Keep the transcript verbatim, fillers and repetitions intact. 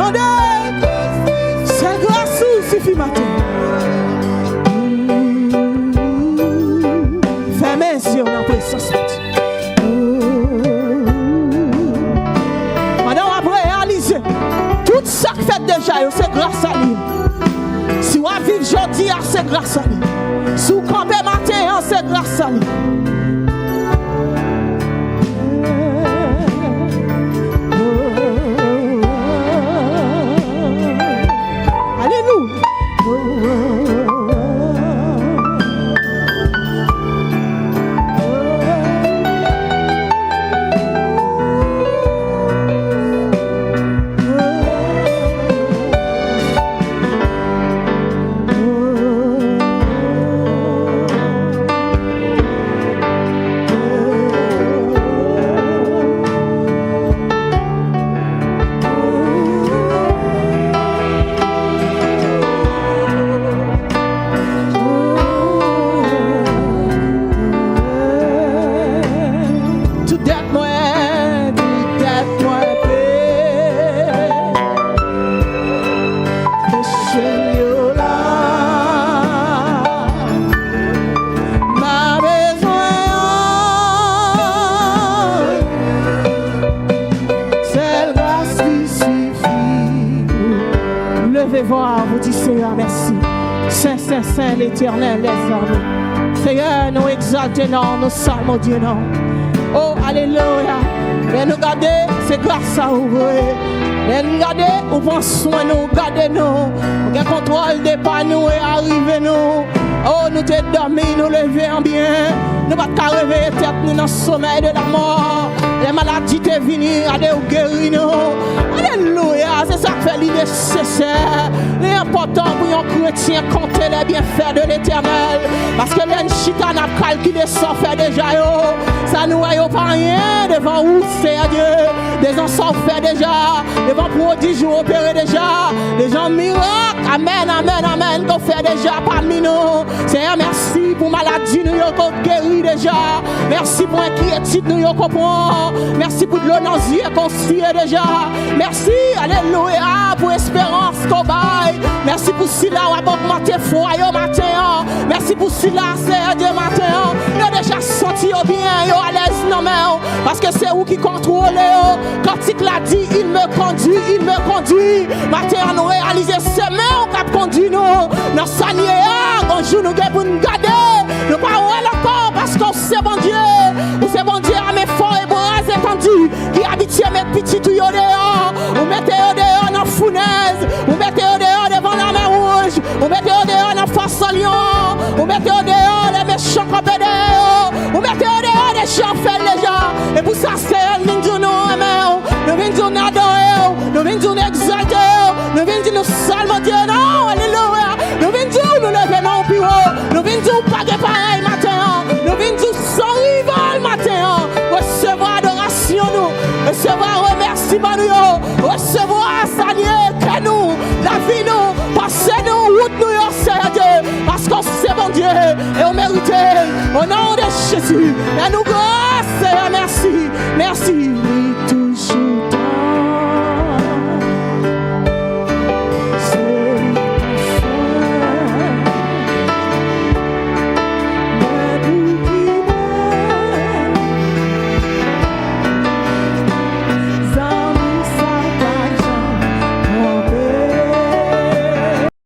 Tande, se gras ou sifi maten. Fèmen zye w nan prezans Bondye. Pandan w ap reyalize, tout sa k fèt deja yo, se gras a li. Si w ap viv jodi a, se gras a li. Si w kanpe maten an, se gras a li. Alelouya. Tout dèt mwen, tout dèt mwen peye. Peche m yo la, m pa bezwen anyen. Sèl gras li sifi pou leve vwa pou di Seyè mèsi. Sen, sen, sen, Letènèl dèzame. Seyè, nou egzalte non, nou salmodye non. O, alelouya. Lè nou gade, se gras a ou vre. Lè nou gade, ou pran swen nou, ou gade nou. Ou gen kontwòl depa nou e arive nou. O, nou te dòmi, nou leve an byen. Nou pa t ka reveye tèt nou nan somèy de lamò. Lè maladi te vini, gade ou geri nou. Alelouya, se sa k fè li nesesè, li enpòtan pou yon kretyen konte lè byenfè de Letènèl. Paske lè n chita n ap kalkile sa w fè deja yo, sa nou wè yo pa anyen devan ou, Seyè Dye. Devan sa w fè deja, devan pwodij ou opere deja, devan mirak, amèn, amèn, amèn, ke w fè deja pami nou. Seyè, mèsi pou maladi nou yo ke w geri deja. Mèsi pou enkyetid nou yo ke w pran. Mèsi pou dlo nan zye ke w siye deja. Mèsi, alelouya, pou esperans ke w bay. Mèsi pou sila w ap ogmante fwa yo maten an. Mèsi pou sila, Seyè Dye, maten an, yo deja santi yo byen, yo alèz nan men w, paske se ou ki kontwole yo. Kantik la di, il me conduit, il me conduit. Maten an, nou reyalize se men w k ap kondui nou nan sa n ye a. Gon jou nou gen pou n gade, nou pa wè l ankò, paske w se Bondye. Ou se Bondye a men fò e bra etandi, ki abitye met pitit ou yo deyò. Ou mete yo deyò nan founèz. Ou mete yo deyò devan Lamè Wouj. Ou mete yo deyò nan fòs lyon an. Ou mete yo deyò, lè mechan kanpe dèyè yo. Ou mete yo deyò deja, w fè l deja. E pou sa, Seyè, n vin di w nou renmen w. Nou vin di w n adore w. Nou vin di w n egzalte w. Nou vin di nou sèlman Dye non. Alelouya. Nou vin di w nou leve non w pi wo. Nou vin di w pa gen parèy maten an. Nou vin di w san rival maten an. Resevwa adorasyon nou. Resevwa remèsiman nou yo. Resevwa sa n ye, kè nou, lavi nou, panse nou, wout nou yo, Seyè Dye, paske w se Bondye e w merite l. O non de Jezi, fè nou gras, Seyè, mèsi, mèsi.